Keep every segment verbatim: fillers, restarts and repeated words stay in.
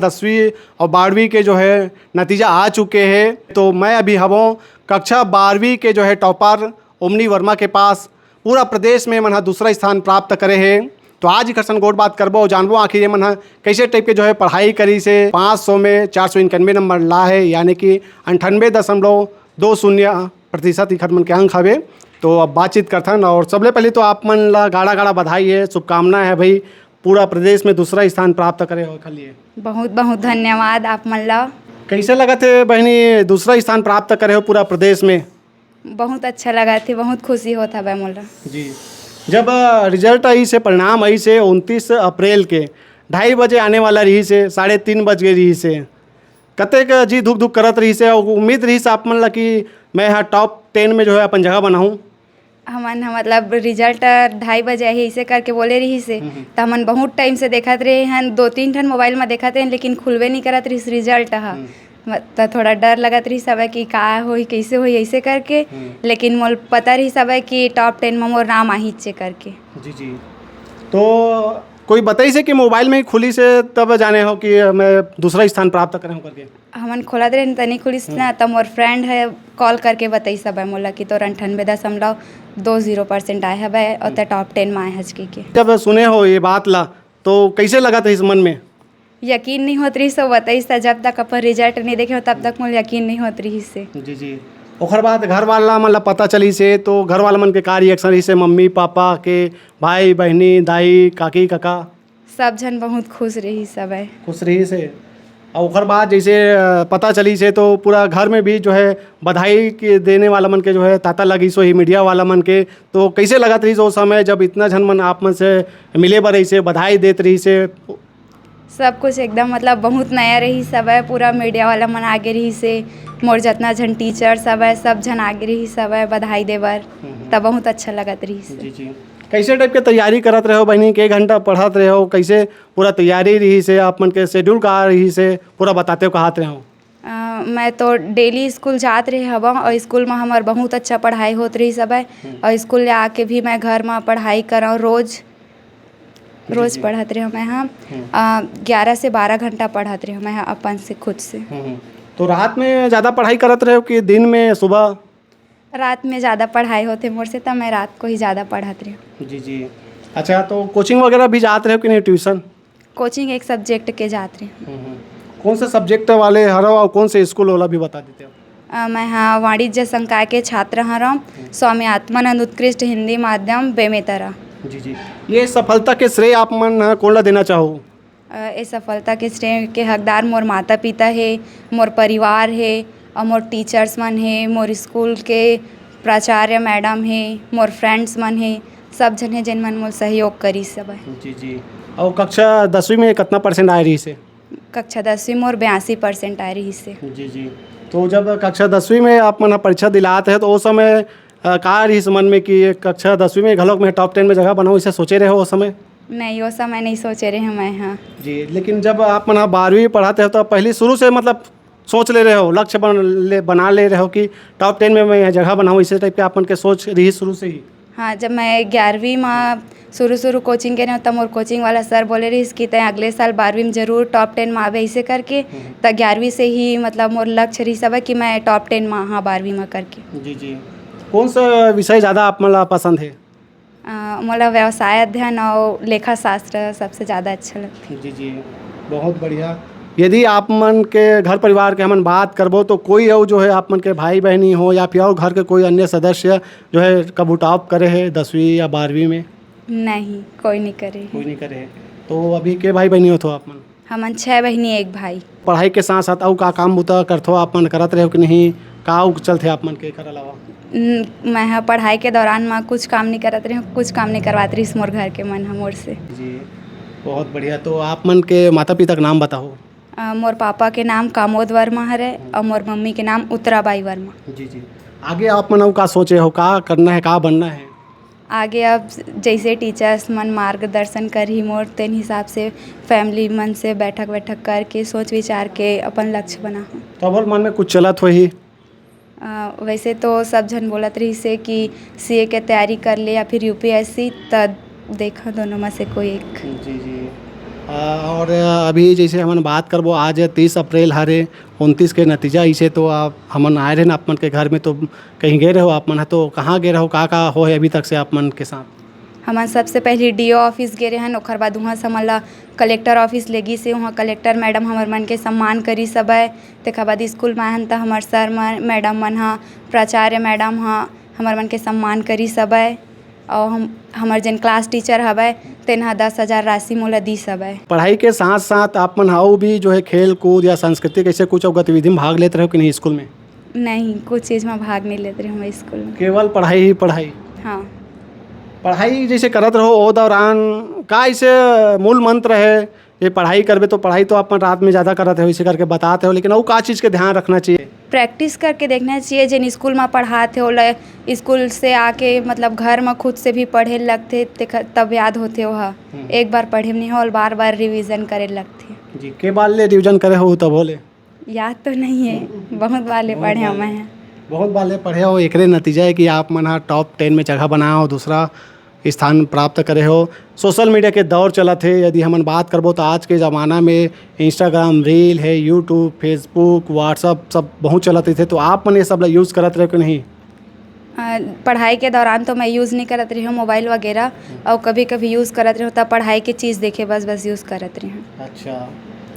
दसवीं और बारहवीं के जो है नतीजा आ चुके हैं। तो मैं अभी हवों कक्षा बारहवीं के जो है टॉपर ओमनी वर्मा के पास। पूरा प्रदेश में मन ह दूसरा स्थान प्राप्त करे हे। तो आज इकर संग गोठ बात करबो और जानबो आखिर ये मन ह कैसे टाइप के जो है पढ़ाई करिस हे। पाँच सौ में चार सौ इक्यानवे नंबर ला है, यानी कि अंठानवे दशमलव दो शून्य प्रतिशत इखर मन के अंक हवे। तो अब बातचीत करथन और सबले पहले तो आप मन ला गाड़ा गाड़ा बधाई है, शुभकामना है भाई, पूरा प्रदेश में दूसरा स्थान प्राप्त करे हो एखर लिए। बहुत बहुत धन्यवाद आप मन ला। कैसे लगत हे बहिनी, दूसरा स्थान प्राप्त करे हो पूरा प्रदेश में? बहुत अच्छा लगत हे, बहुत खुशी होत हवय मोला। जी, जब रिजल्ट आइस हे, परिणाम आइस हे उनतीस अप्रैल के, ढाई बजे आने वाला रहिस हे, साढ़े तीन बज गे रहिस हे, कतेक जी धुक धुक करत रहिस हे और उम्मीद रहिस आप मन ला कि मैं ह टॉप टेन में जो है अपन जगह बनाहूँ? हमन ह मतलब रिजल्ट ढाई बजे आही, अइसे करके बोले रिहिस हे। हम्म, हम्म। त हमन बहुत टाइम से देखत रहे हन, दो तीन ठन मोबाइल म देखत रहेन, लेकिन खुलबे नइ करत रिहिस रिजल्ट ह। हम्म। म-, त थोड़ा डर लगत रिहिस हवय कि का होही, कइसे होही, अइसे करके। हम्म। लेकिन मोल पता रिहिस हवय कि टॉप टेन म मोर नाम आहीच हे करके। जी, जी। तो कोई बताइस हे कि मोबाइल में ही खुलिस हे, तब जाने हो कि मैं दूसरा स्थान प्राप्त करे हूँ करके? हमन खोलत रहेन त नइ खुलिस हम्म। ना, त मोर फ्रेंड ह कॉल करके बताइस हवय मोला कि तोर अंठानबे दशमलव दो जीरो परसेंट आए हवय और हम्म। तैं टॉप टेन म आए हस कहिके। जब सुने हो ये बात ला, तो कैसे लगत रहिस मन में? यकीन नइ होत रिहिस, वो बताइस त जब तक अपन रिजल्ट नइ देखे हो, तब तक मोला यकीन नइ होत रिहिस हे। जी, जी। ओखर बाद घर वाला मन ला पता चलिस हे, तो घर वाला मन के का रिएक्शन रहिस हे? मम्मी, पापा के, भाई, बहिनी, दाई, काकी, काका? सब झन बहुत खुश रहिस हवय। खुश रहिस हे। अउ ओखर बाद जइसे, अ, पता चलिस हे, तो पूरा घर में भी जो है बधाई के देने वाला मन के जो है तांता लगिस होही, मीडिया वाला मन के। तो कैसे लगत रहिस ओ समय, जब इतना झन मन आप मन से मिले बर रहिस हे, बधाई देत रहिस हे? सब कुछ एकदम मतलब बहुत नया रहिस हवय, पूरा मीडिया वाला मन आगे रहिस हे, मोर जतना झन टीचर्स हवय, सब झन आगे रहिस हवय बधाई दे बर, हम्म, हम्म। त बहुत अच्छा लगत रहिस हे। जी, जी। कैसे टाइप के तैयारी करत रहे हो बहिनी, के घंटा पढ़त रहे हो, कैसे पूरा तैयारी रहिस हे, आप मन के शेड्यूल का रहिस हे, पूरा बताते हो, कहत रहे हो? अ, मैं तो डेली स्कूल जात रहे हवं और स्कूल म हमर बहुत अच्छा पढ़ाई होत रहिस हवय हम्म। और स्कूल ले आके भी मैं घर म पढ़ाई करंव रोज, जी, रोज जी। पढ़त रहे मैं ह। हम्म। अ, ग्यारह से बारह घंटा पढ़त रहे मैं ह अपन से, खुद से। हम्म, हम्म। तो रात में ज़्यादा पढ़ाई करत रहे हो कि दिन में, सुबह? रात में ज़्यादा पढ़ाई होथे मोर से, त मैं रात को ही ज़्यादा पढ़त रहे हूँ। जी, जी। अच्छा, तो कोचिंग वगैरह भी जात रहे हो कि नहीं, ट्यूशन? कोचिंग एक सब्जेक्ट के जात रहे हूँ। हम्म, हम्म। कौन से सब्जेक्ट वाले हरो और कौन से स्कूल वाला भी बता देते हो? अ, मैं हाँ वाणिज्य संकाय के छात्र हरव, हम्म। स्वामी आत्मानंद उत्कृष्ट हिंदी माध्यम बेमेतरा। जी, जी। ये सफलता के श्रेय आप मन ह कोन ला देना चाहो? अ, ए सफलता के श्रेय के हकदार मोर माता-पिता हे, मोर परिवार हे, अउ मोर टीचर्स मन हे, मोर स्कूल के प्राचार्य मैडम हे, मोर फ्रेंड्स मन हे, सब झन हे, जेन मन मोर सहयोग करिस हवय। जी, जी। अउ कक्षा दसवीं में कतना परसेंट आए रहिस हे? कक्षा दसवीं मोर बयासी परसेंट आए रहिस हे। जी, जी। तो जब कक्षा दसवीं में आप मन ह परीक्षा दिलात हे, तो ओ समय अ, का रिहिस मन में कि कक्षा दसवीं में घलोक मैं टॉप टेन में जगह बनाऊँ, इसे सोचे रहे हो उस समय? नहीं, वो समय नहीं सोचे रहे मैं, हाँ। जी, लेकिन जब आप मन ह बारहवीं पढ़त रहे हो, तो पहली शुरू से मतलब सोच ले रहे हो, लक्ष्य बन ले, बना ले रहे हो कि टॉप टेन में मैं जगह बनाऊँ, इसे टाइप के आप मन के सोच रिहिस शुरू से ही? हाँ, जब मैं ग्यारहवीं में शुरू, शुरू कोचिंग के रहे हो, तब मोर कोचिंग वाला सर बोले रहिस कि तैं अगले साल बारहवीं में जरूर टॉप टेन में आबे, इसे करके। हम्म। त ग्यारहवीं से ही मतलब मोर लक्ष्य रिहिस हवय कि मैं टॉप टेन में हाँ बारहवीं में करके। जी, जी। कौन सा विषय ज़्यादा आप मन ला पसंद हे? अ, मोला व्यवसाय अध्ययन अउ लेखा शास्त्र सबसे ज़्यादा अच्छा लगथे। जी, जी, बहुत बढ़िया। यदि आप मन के घर परिवार के हमन बात करबो, तो कोई अउ जो है आप मन के भाई बहिनी हो या फिर अउ घर के कोई अन्य सदस्य जो है कभू टॉप करे हे दसवीं या बारहवीं में? नहीं, कोई नहीं करे हे। कोई नहीं करे हे। तो अभी के भाई बहिनी हो थो आप मन? हमन छह बहिनी, एक भाई। पढ़ाई के साथ-साथ अउ का काम बूता करथो आप मन, करत रहे हो कि नहीं? का अउ चलथे आप मन के एकर अलावा? न, मैं ह पढ़ाई के दौरान म कुछ काम नहीं करत रहे हूँ, कुछ काम नहीं करवात रहिस मोर घर के मन ह मोर से। जी, बहुत बढ़िया। तो आप मन के माता-पिता के नाम बताओ। अ, मोर पापा के नाम कामोद वर्मा हरे अउ मोर मम्मी के नाम उत्तराबाई वर्मा। जी, जी। आगे आप मन अउ का सोचे हो, का करना है, का बनना है? आगे अब जैसे टीचर्स मन मार्गदर्शन करही मोर, तेन हिसाब से फैमिली मन से बैठक-वैठक करके, सोच विचार के अपन लक्ष्य बनाहूँ। तो अब मन में कुछ चलत होही? अ, वैसे तो सब झन बोलत रहिस हे कि सीए के तैयारी कर ले या फिर यूपीएससी, त देखा दोनों में से कोई एक। जी, जी। अ, और अभी जैसे हमन बात करबो, आज तीस अप्रैल हरे, उनतीस के नतीजा इसे तो आप, हमन आए रहे ना आप मन के घर में, तो कहीं गए रहो आप मन ह, तो कहाँ गए रहो, का का हो है अभी तक से आप मन के साथ? हमन सबसे पहले डीओ ऑफिस गे रहन, ओखर बाद उहाँ से हमन ला कलेक्टर ऑफिस ले गिस हे। उहाँ कलेक्टर मैडम हमर मन के सम्मान करिस हवय। तेखर बाद स्कूल म आहन त हमर सर मन, मैडम मन ह, प्राचार्य मैडम ह हमर मन के सम्मान करिस हवय। अउ हम, हमर जेन क्लास टीचर हवय, तेन ह दस हजार राशि मोला दिस हवय। पढ़ाई के साथ साथ आप मन ह अउ भी जो है खेल कूद या सांस्कृतिक ऐसे कुछ अउ गतिविधि में भाग लेत रहो कि नहीं स्कूल में? नहीं, कुछ चीज में भाग नहीं लेत रहे हम स्कूल में। केवल पढ़ाई ही पढ़ाई? हाँ। पढ़ाई जैसे करत रहो, ओ दौरान का ऐसे मूल मंत्र है, ये पढ़ाई करबे तो पढ़ाई तो अपन रात में ज़्यादा करत हो, इसे करके बताते हो, लेकिन अउ का चीज़ के ध्यान रखना चाहिए? प्रैक्टिस करके देखना चाहिए, जेन स्कूल में पढ़ाते हो, ल-, स्कूल से आके, मतलब, घर में खुद से भी पढ़े लगथे, तेख-, तब याद होथे ओहा। हम्म। एक बार पढ़े में नहीं होल, बार बार रिवीजन करे लगथे। जी, के बार ले रिवीजन करे हो तब होले? याद तो नहीं है, बहुत बार ले बहुत पढ़े बार हमें ले। हैं। बहुत बार ले पढ़े हो, एकरे नतीजा है कि आप मन ह टॉप टेन में जगह बनाए हो, दूसरा स्थान प्राप्त करे हो। सोशल मीडिया के दौर चलत हे, यदि हमन बात करबो तो आज के ज़माना में Instagram रील है, YouTube, Facebook, WhatsApp सब बहुत चलत रहिथे, तो आप मन ये सब ला यूज़ करत रहे कि नहीं? अ, पढ़ाई के दौरान तो मैं यूज़ नहीं करत रही हूँ मोबाइल वगैरह, हम्म। और कभी-कभी यूज़ करत रही हूँ, तब पढ़ाई के चीज़ देखे बस, बस यूज़ करत रही हूँ। अच्छा,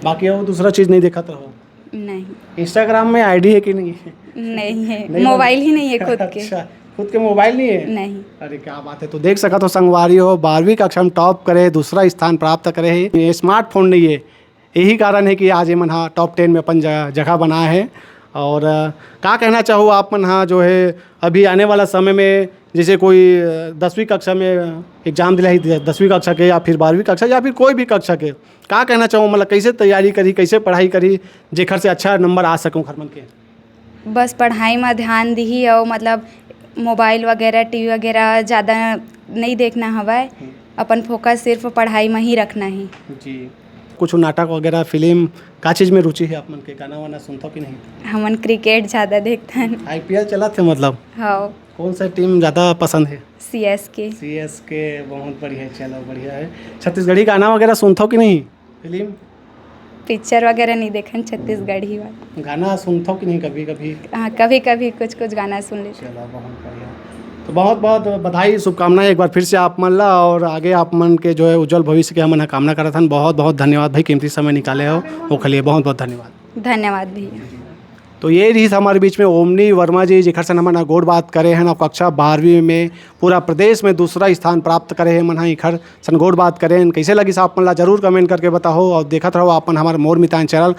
बाकी और दूसरा चीज़ नहीं देखत रहो? नहीं। Instagram में आईडी है कि नहीं है? नहीं है, नहीं मोबाइल बना- ही नहीं है खुद के। अच्छा, खुद के मोबाइल नहीं है? नहीं। अरे क्या बात है, तो देख सकत हो संगवारी हो, बारहवीं कक्षा में टॉप करे, दूसरा स्थान प्राप्त करे है, ये स्मार्टफोन नहीं है, यही कारण है कि आज ये मन हा टॉप टेन में अपन ज-, जगह बनाए है। और अ, का कहना चाहो आप मन हा जो है अभी आने वाला समय में जैसे कोई अ, दसवीं कक्षा में एग्जाम दिलाई, द-, दसवीं कक्षा के या फिर बारहवीं कक्षा या फिर कोई भी कक्षा के, का कहना चाहो, मतलब कैसे तैयारी करी, कैसे पढ़ाई करी, जेखर से अच्छा नंबर आ सको घर मन के? बस पढ़ाई म ध्यान दिही अउ मतलब मोबाइल वगैरह, टीवी वगैरह ज़्यादा नहीं देखना हवय। हम्म। अपन फोकस सिर्फ पढ़ाई म ही रखना ही। जी। कुछ नाटक वगैरह, फिल्म, का चीज़ में रुचि है आप मन के? गाना वाना सुनथो कि नहीं? हमन क्रिकेट ज़्यादा देखथन। आईपीएल चलत है मतलब? हाँ। कौन सा टीम ज़्यादा पसंद है? सीएसके। सीएसके, बहुत बढ़िया, चलो बढ़िया है। छत्तीसगढ़ी गाना वगैरह सुनथो कि नहीं? फिल्म? पिक्चर वगैरह नहीं देखन छत्तीसगढ़ी वाला। गाना सुनथो कि नहीं कभी-कभी? हाँ, कभी-कभी कुछ-कुछ गाना सुन लेथन। चलो, बहुत बढ़िया। तो बहुत-बहुत बधाई, शुभकामनाएं एक बार फिर से आप मन ला, और आगे आप मन के जो है उज्जवल भविष्य के हमन ह कामना करत हन। बहुत-बहुत धन्यवाद भाई, कीमती समय निकाले हो, ओखर लिए बहुत-बहुत धन्यवाद। धन्यवाद भैया। तो ये रहिस हमारे बीच में ओमनी वर्मा जी, जेखर सन हमन ह गोठ बात करे हन, और कक्षा बारहवीं में पूरा प्रदेश में दूसरा स्थान प्राप्त करे हे मन ह, एखर सन गोठ बात करे हन। कैसे लगिस आप मन ला, जरूर कमेंट करके बताओ, और देखत रहो आप मन हमारे मोर मितान चैनल।